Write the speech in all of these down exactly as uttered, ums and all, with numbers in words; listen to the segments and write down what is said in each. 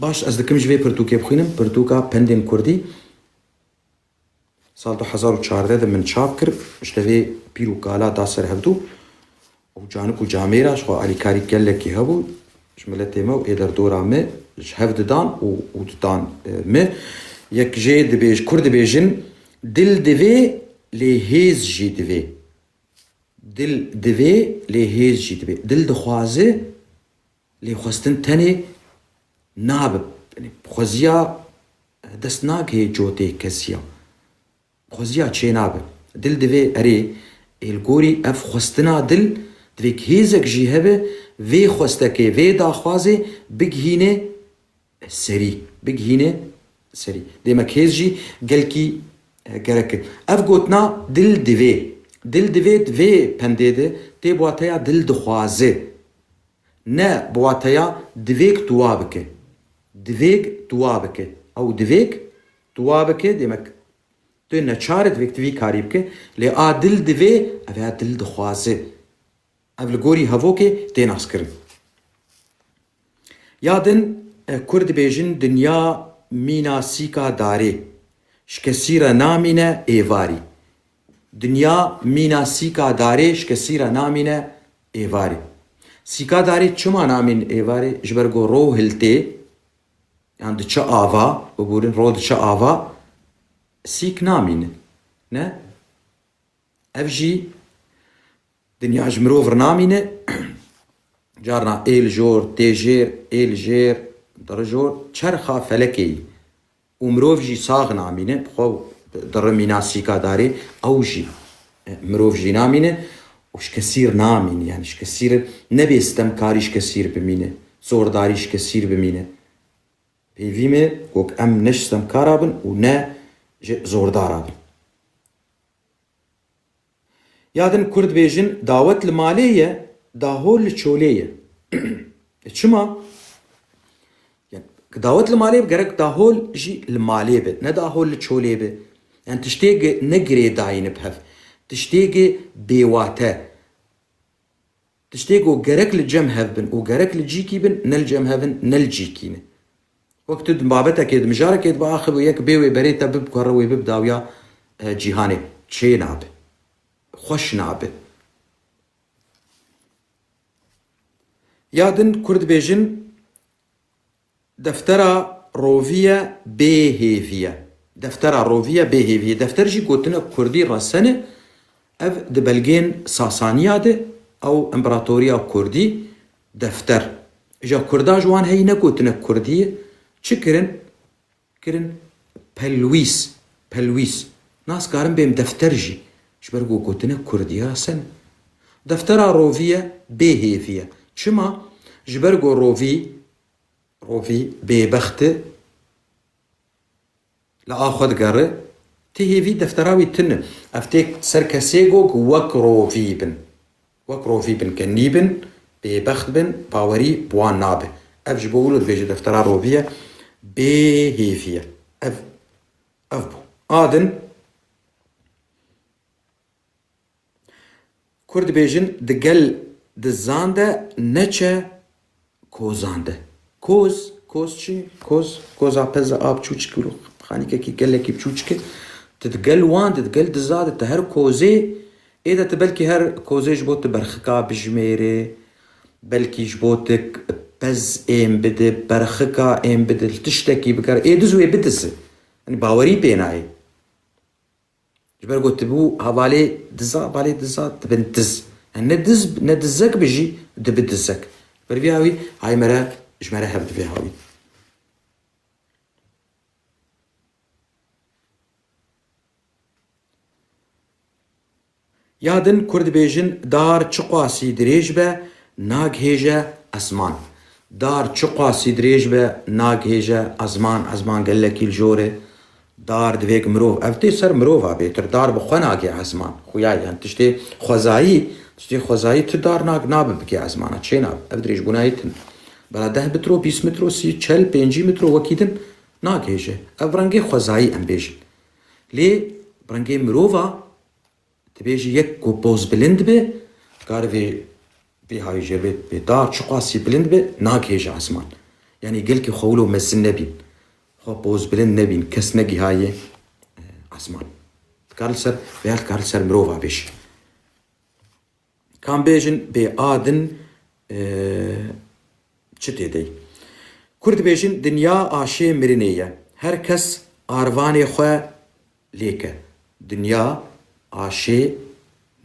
Baş, ez dikim ji vê pirtûkê bixwînim, pirtûka Pendên Kurdî. Sal du hezar û çardeh de min çap kir, ji devê pîr û kala da ser hevdû û canik û camêra ji xwe alîkarî gelekî hebû, ji miletê me û ê derdora me ji hev didan û, û didan, e, me. Yek jê dibêj-, Kurd dibêjin, dil divê, lê hêz jî divê. Dil divê, lê hêz jî divê. Dil dixwaze, lê xwestin tenê nabe. Yanî xweziya dest nagihê cotê kesiya. Xweziya çê nabe. Dil divê erê, ê li gorî ev xwestina dil, divê hêzek jî hebe, vê xwestekê, vê daxwazê bigihîne serî. Bigihîne serî. Demek hêz jî gelkî, e, gerek e. Ev gotina dil divê. Dil divê di vê pendê de tê bi wateya dil dixwaze. Ne bi wateya divêk tu wa bike. Divêk tu wa bike. Ew divêk tu wa bike, demek tu neçar e divêk tu vî karî bike. Lê a dil divê, ev ya dil dixwaze. Ev li gorî hevokê tê naskirin. Ya din, e, Kurd dibêjin dinya mîna sîka darê, ji kesî re namîne êvarî. Dinya mîna sîka darê, ji kesî re namîne êvarî. Sîka darê çima namîn êvarî? Ji ber ku ro hiltê, yan diçe ava, biborin ro diçe ava, sîk namîne. Ne? Ev jî dinya ji mirov re namîne. Carna ê li jor, tê jêr, ê li jêr, diri jor, çerxa felekê yî. Û mirov jî sax namîne, bi xwe diri mîna sîka darê, ew jî, e, mirov jî namîne û ji kesî re namîne. Yanî ji kesî re nebê stemkarî ji kesî re bimîne, zordarî ji kesî re bimîne. Pêvî me ku em ne ji stemkara bin û ne ji zordara bin. Ya din Kurd bêjin, dawet li malê ye, dahol li çolê ye. E, çima? Yani, dawet li malê bi gerek dahol jî li malê be, ne dahol li çolê be. Yani tiştê gi ne girêdayî ne bi hev. Tiştê gi bêwate. Tiştê ku gerek li cem hev bin û gerek li cîkî bin, ne li cem hev in, ne li cîkî ne. Wek tu di babetekê, di mijarekê dibe axivî yek bê wê berê te bib ku here wê bib dawiya, e, cîhanê. Çê nabe. Xweş nabe. Ya din Kurd bêjin, deftera rovî ye, bê hêvî ye. Deftera rovî ye, bê hêvî ye. Defter jî gotinek kurdî resen e. Ev di belgên Sasaniya de, ew împaratoriya kurdî, defter. Îja kurda ji wan heyî ne gotinek kurdî ye. Çi kirin? Kirin pelwîs, pelwîs. Nas karin bêm defter jî. Ji ber ku gotinek kurdî resen e. Deftera rovî ye, bê hêvî ye. Çima? Ji ber ku rovî, rovî bêbext e, li a xwe digere, ti hêvî deftera wî tune. Ev tê ser kesê ku wek rovî bin. Wek rovî bin, genî bin, bêbext bin, bawerî bi wan nabe. Ev ji bo wilo dibêje deftera rovî ye, bê hêvî ye. Ev, ev bû. A din, Kurd dibêjin, di gel dizan de neçe kozan de. Koz, koz çi? Koz, koza pez a biçûçik wilo xanîkekî gelekî biçûçik e. Tu di gel wan de, di gel diza de, tu her kozê, ê de tu belkî her kozê ji bo tu berxika bijmêre, belkî ji bo tu pez êm bide, berxika êm bide, tiştekî bikare. Ê diz wê bidize. Yanî bawerî pê nayê. Ji ber ku tu bû hevalê diza, balê diza, dibin diz. Yani ne diz, ne dizek bijî, dibi dizek. Ji ber vî hawî, hay mere, ji mere hev divê hawî. Ya din Kurd dibêjin, dar çiqasî dirêj be, nagihêje esman. Dar çiqasî dirêj be, nagihêje ezman, ezman gelekî li jor e. Dar divêk mirov, ev tê ser mirova bêtir. Dar bi xwe nagê ezman. Xuya, yani tiştê xwezayî, tiştê xwezayî tu dar nag-, nabe bike ezmana, çê nabe. Ev dirêjbûna yê tune. Bela deh metro, bîst metro, sî, çel, pêncî metro wekî din nagihêje. Ev bi rengê xwezayî em bêjin. Lê bi rengê mirova, dibêjî yek ku poz bilind be, kar vê, vê hayî jê bê, bê dar çiqasî bilind be, nagihêje esman. Yanî gelkî xwe wilo mezin nebîn. Xwe pozbilind nebîn. Kes negihaye, e, esman. Dikar li ser, veya dikar li ser mirova bêje. Kan bêjin bê a din, e, çi tê dey? Kurd dibêjin dinya aşê mirinê ye. Her kes arvanê xwe lêke. Dinya aşê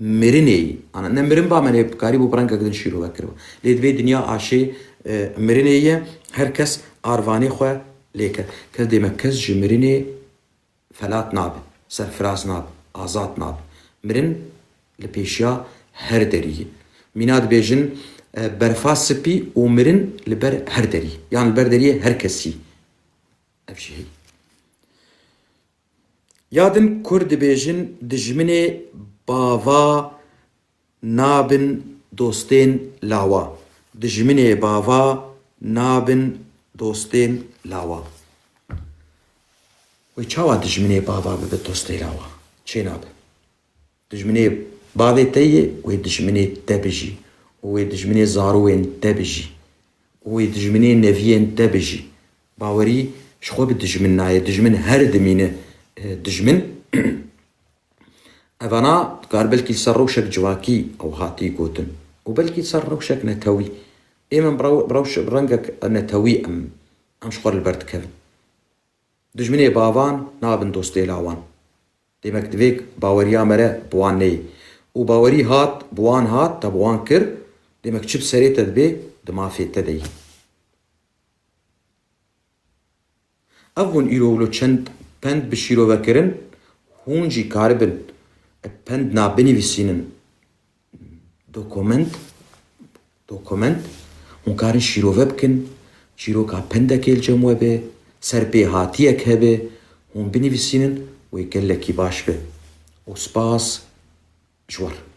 mirinê ye. Ana, ne mirin ba me ne, karî bû bi rengek din şîrove kiriba. Lê divê dinya aşê, e, mirinê ye. Her kes arvanê xwe lêke. Kes dê me kes ji mirinê felat nabe, serfiraz nabe, azad nabe. Mirin li pêşiya her derî ye. Mîna dibêjin, e, berfa spî û mirin li ber her derî. Yan li ber deriyê her kesî. Ev jî heye. Ya din Kurd dibêjin dijminê bava nabin dostên lawa. Dijminê bava nabin dostên lawa. Wê çawa dijminê bava bibe dostê lawa? Çê nabe. Dijminê bavê te yê, wê dijminê te bijî. Û wê dijminê zarûyên te bijî. Û wê dijminê neviyên te bijî. Bawerî ji xwe bi dijmin nayê. Dijmin her dimîne, e, dijmin. Evana dikar belkî li ser rewşek civakî ew hatî gotin. Û belkî li ser rewşek netewî. Ê min bi rew-, bi rewş-, bi rengek netewî em, em ji xwe li ber dikevin. Dijminê bavan nabin dostê lawan. Demek divê baweriya me re bi wan neyê. Û bawerî hat, bi wan hat, te bi wan kir, demek çi bi serê te dibe, di mafê te de yî. Ev bûn îro wilo çend pend bi şîrove kirin, hûn jî karibin pend na binivîsînin. Dokument, dokument, hûn karin şîrove bikin, çîroka pendekê li cem we be, serpêhatiyek hebe, hûn binivîsînin, wê gelekî baş be. Û spas ji we re.